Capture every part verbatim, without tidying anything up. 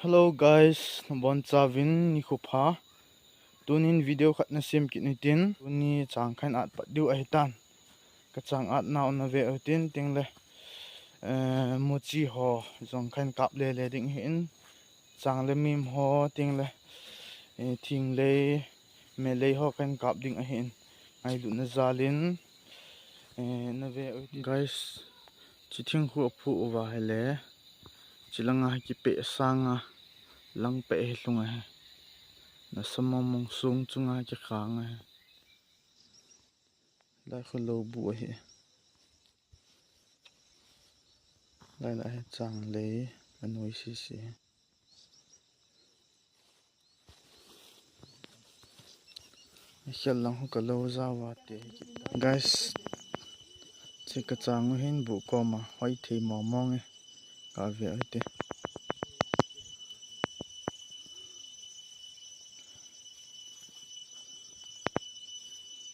Hello guys, nabonchauvin nikho pha. Tunin video khat nasem kit u hitin. Tuni chang kahin at pat diu ahitan. Kachang at nau nave u hitin, tengle, eh, muchi ho jong kahin kap lele ding ahin. Chang le mim ho, tengle, eh, thinglei, melei ho kahin kap ding ahin. Ngailutna jalin, eh, nave u hitin. Guys, chi thingkhu aphu uva ahile, chi langa hi kipeh sanga, lang peh hi lhung ahi. Nasa mong mong sung chunga kikhang ahi. Lai khu lou bu ahi. Lai lai hi chang lei anoi sisi. Khel lang khu ka lou jao va te. Guys, chi kachang u hin bu koma hoi thei mong mong e. Kave u hite.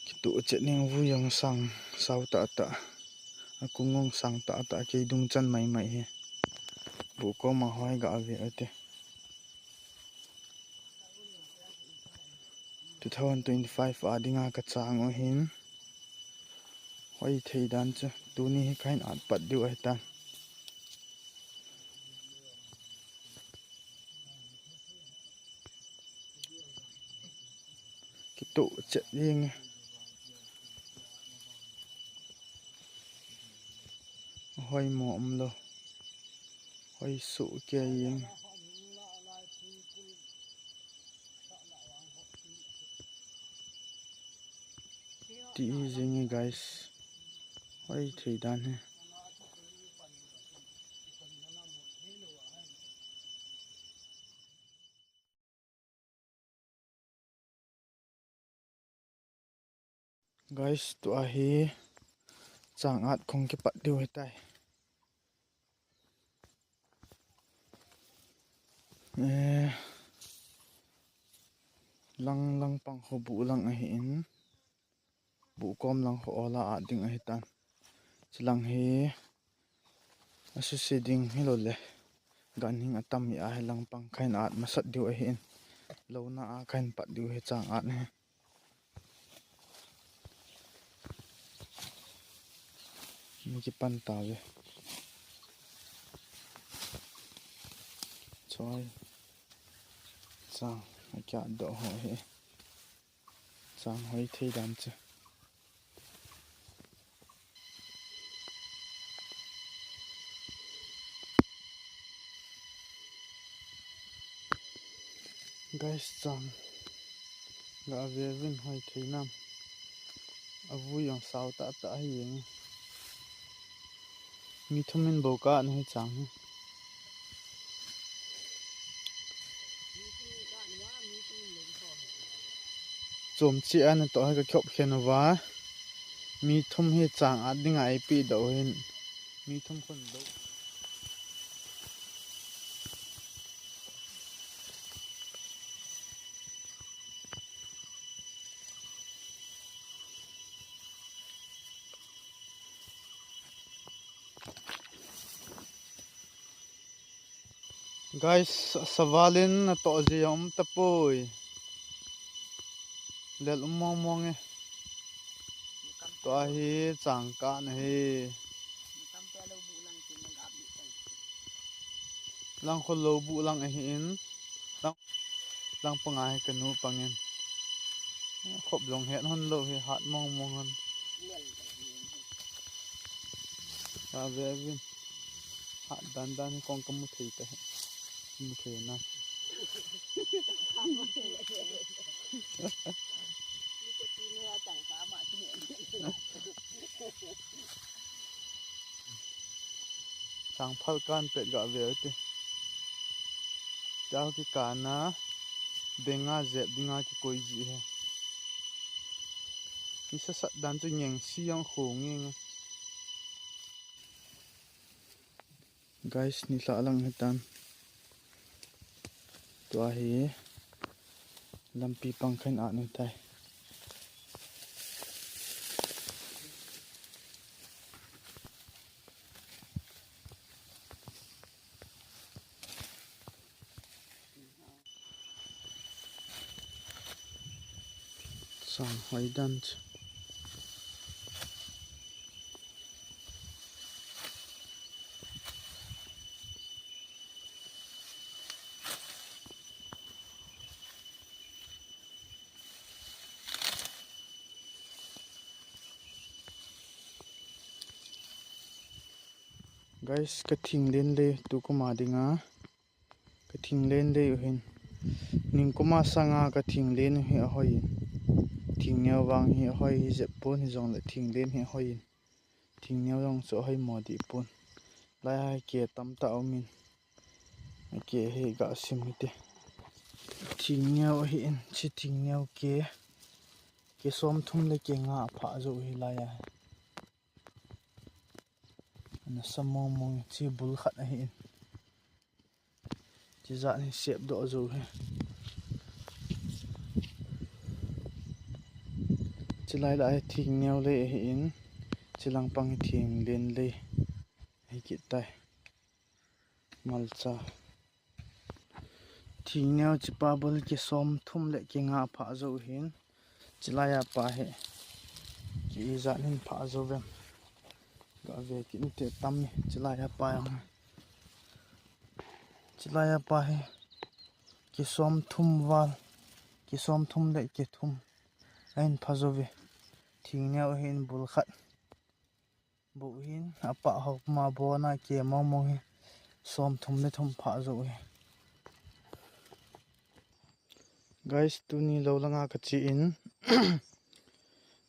Kituh chet ning, vui jong sang sao tah tah. Akung jong sang tah tah, kei dung chan mai mai hi. Bu koma hoi gave u hite. Two thousand twenty-five a dinga kachang u hin. Hoi thei dan chu. Tuni hi kahin at pat diu ahitan. Kituh chet jeng e. Hoi mo umlou. Hoi suh kei jeng. Ti jeng e guys. Hoi thei dan hi. Guys, tua hi chang at kong kipat diu hitai. Eh, lang, lang pang khu bu lang ahin. Bu kom lang khu ola at ding ahitan. Chi lang hi asuse ding hilou le, ganhing atam hi ahi, lang pang kahin at masat diu ahin. Louna a kahin pat diu hi chang at hi. Mi kipan tave. Choi. Chang, akia doh ho hi. Chang hoi thei dan chu. Guys, chang gave uvin hoi thei nam. Avui jong sao tah tah hi jeng. Mi thum in bou ka at na hi chang hi. Chom chi ana toh hi ka khop khen uva. Mi thum hi chang at dinga eipeh doh hin. Mi thum khun doh. Guys, savalin natoh ji um tapoi. Lel um mong mong e. Tua hi chang ka na hi. Lang khu lou bu lang ahin. Lang, lang panga hi kanu pangin. Khop jong het hon lou hi, hat mong mong hon. Ka ve vin. Hat dan dan hi kong kamu thei ta hi. Mu thei na. Chang phal kan pet ga ve te. Chao ki kana denga jep dinga kikoi ji he. Ni sa sat dan chu ngeng si jong khu ngeng. Guys, nilhah lang hitan. Tua hi lampi pang khen a ni tai. Tang hoi dan chu. Guys, ka thinglen lei tu kum a dinga, ka thinglen lei u hin. Ningkum a sanga ka thinglen u hi ahoi in. Thingneo vang hi ahoi hi jep pon, hijongle thinglen hi ahoi in. Thingneo jong chu ahoi mo deh pon. Lai a hi ke tamtah um in. Ke hi ga sim hite. Thingneo ahi in, chi thingneo ke. Ke som thum le ke nga aphah jou hi lai a hi. Ana sa mong mong, chi bul khat ahi in. Chi jat hi sep doh jou hi. Chi lai lah hi thingneo lei ahi in. Chi lang pang hi thinglen lei. Hi kit tai. Malcha. Thingneo chi pa bul ke som thum le ke nga aphah jou hin. Chi lai a pa hi. Ke ijat hin phah jou vem. Ga ve kit inte tam hi. Chi lai a pa jong. Chi lai a pa hi. Ke som thum val. Ke som thum le ke thum. Ahin phah jou ve. Thingneo ahi in bul khat. Bou hin apah ho ma bona ke mong mong hi. Som thum le thum phah jou hi. Guys, tuni lou langa ka che in.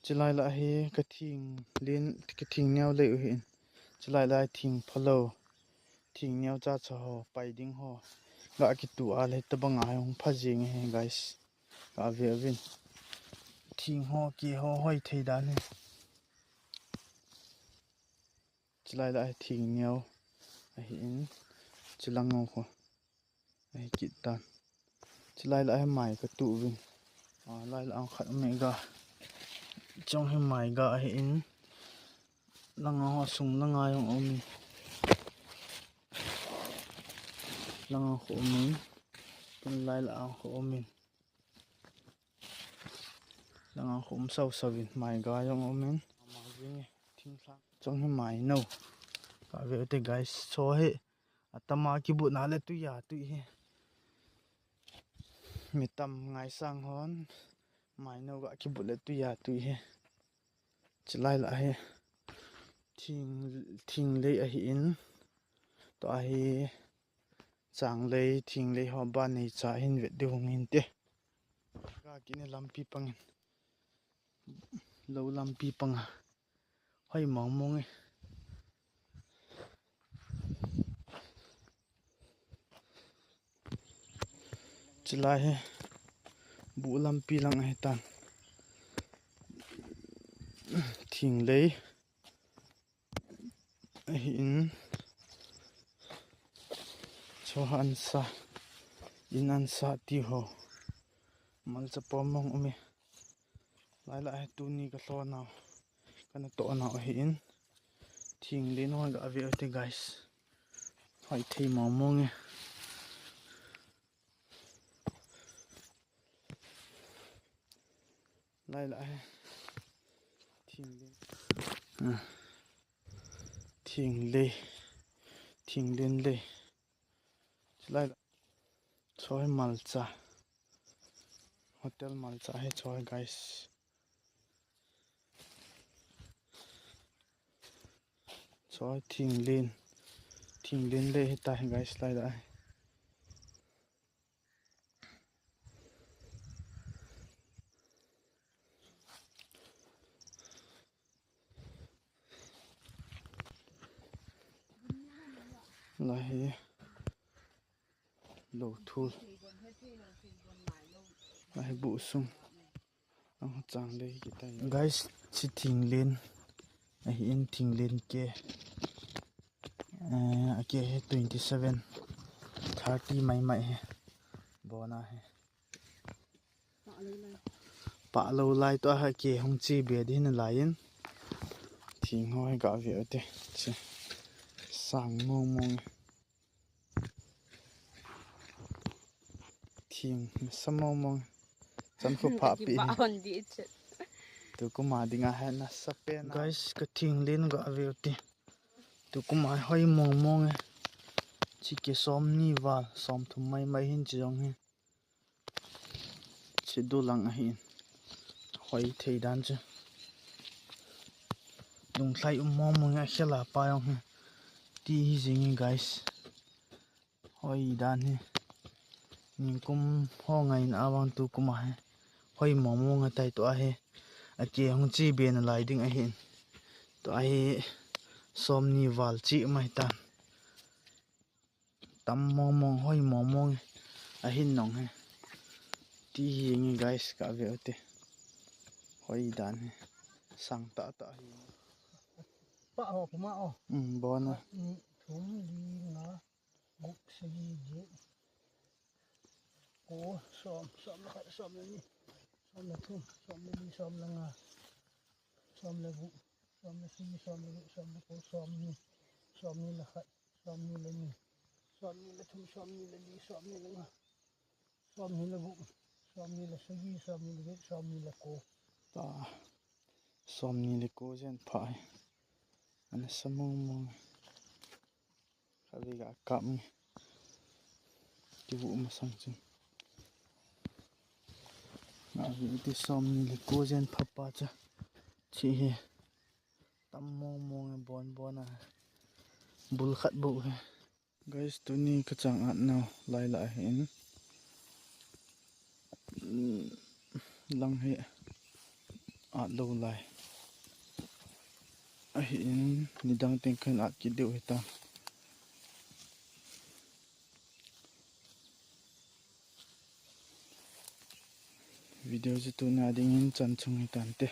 Chi lai lah hi ka thinglen, ka thingneo lei u hi in. Chi lai lah hi thing phalou. Thingneo cha cha ho, pai ding ho. Ga kitu a le tabang a hung pha jing hi guys. Ka ve vin. Thing ho ke ho hoi thei dan hi. Chi lai lah hi thingneo ahi in, chi lang ho. Ahi kit tan. Chi lai lah hi mai ka tu vin. A, lai lah ang khat mai ga. Chong hi mai ga ahi in. Lang ho sung lang a jong um in. Lang ho um in. Tun lai lah ang ho um in. Lang a khum sau sau in mai ga jong um in. Ama jing e, thingthang. Chong hi mai no. Ka ve te guys, cho hi. Atama kibut na le tui a tui hi. Mi tam ngai sang hon. Mai no ga kibut le tui a tui hi. Chi lai lah hi. Thing, thinglei ahi in. To ahi. Changlei, thinglei ho ba nei cha hin vet diu hung hin te. Ka kine lampi pangin. Lou lampi panga. Hoi mong mong e. Chi lai hi. Bu lampi lang ahi tan. Thinglei. Ahi in. Cho han sa. In an sa ti ho. Malcha pom mong um e. Lai lah hi tuni ka lhon nau. Ka na toh nau ahi in. Thinglen ho ga ve u te guys. Hoi thei mong mong e. Lai lah hi. Thinglen. Ah. Thinglei. Thinglen lei. Lai lah. Cho hi malcha. Hotel malcha hi cho hi guys. Cho hi thinglen. Thinglen lei hi ta hi guys lai lah hi. Lai hi lou thul. Lai hi bu sung. Ang chang lei kitai. Guys, chi thinglen. Ahi in thinglen ke. Eh, a ke hi twenty seven, thirty mai mai hi. Bona hi. Pah lou lai to a ke hung chi be di na lai in. Thing ho hi ga ve u te. Chi. Sang mong mong. Thing, sa mong mong. Chan khu pha pi. Ba hon di che. Tukum a dinga hi nasa pen a. Guys, ka thinglen ga ve u te. Tukum a hoi mong mong e. Chi ke som ni val, som thum mai mai hin chi jong hi. Chi du lang ahin. Hoi thei dan chu. Lunglhai um mong mong e, khela pa jong hi. Ti hi jing hi, guys. Hoi dan hi. Nikum ho ngai na vang tukum a hi. Hoi mong mong a tai tua hi. A ke hung chi be na lai ding ahin. Tua hi som ni val chi mai tan. Tam mong mong, hoi mong mong ahin nong hi. Ti hi nge guys, ka ve u te. Hoi dan hi. Sang ta ta hi. Pa ho, puma o. Um, bona. Ni thum li nga. Gup, sagi, giet, ko, som, som le khat, som le ni, som le thum, som le li, som le nga, som le gup, som le sagi, som le giet, som le ko, som ni, som ni le khat, som ni le ni, som ni le thum, som ni le li, som ni le nga, som ni le gup, som ni le sagi, som ni le giet, som ni le ko. Ta, som ni le ko jen pha hi. Ana sa mong mong. Khatvei ga kap nge. Kivu masang chun. Nga vi ti som ni le ko jen pha pa cha. Chi hi. Tam mong mong e, bon bon a. Bul khat bou hi. Guys, tuni ka chang at nau lai la hin. Lang hi at lou lai. Ahin, nidang teng khan at kit diu hitan. Video chu tuna dingin chan chung hitan te.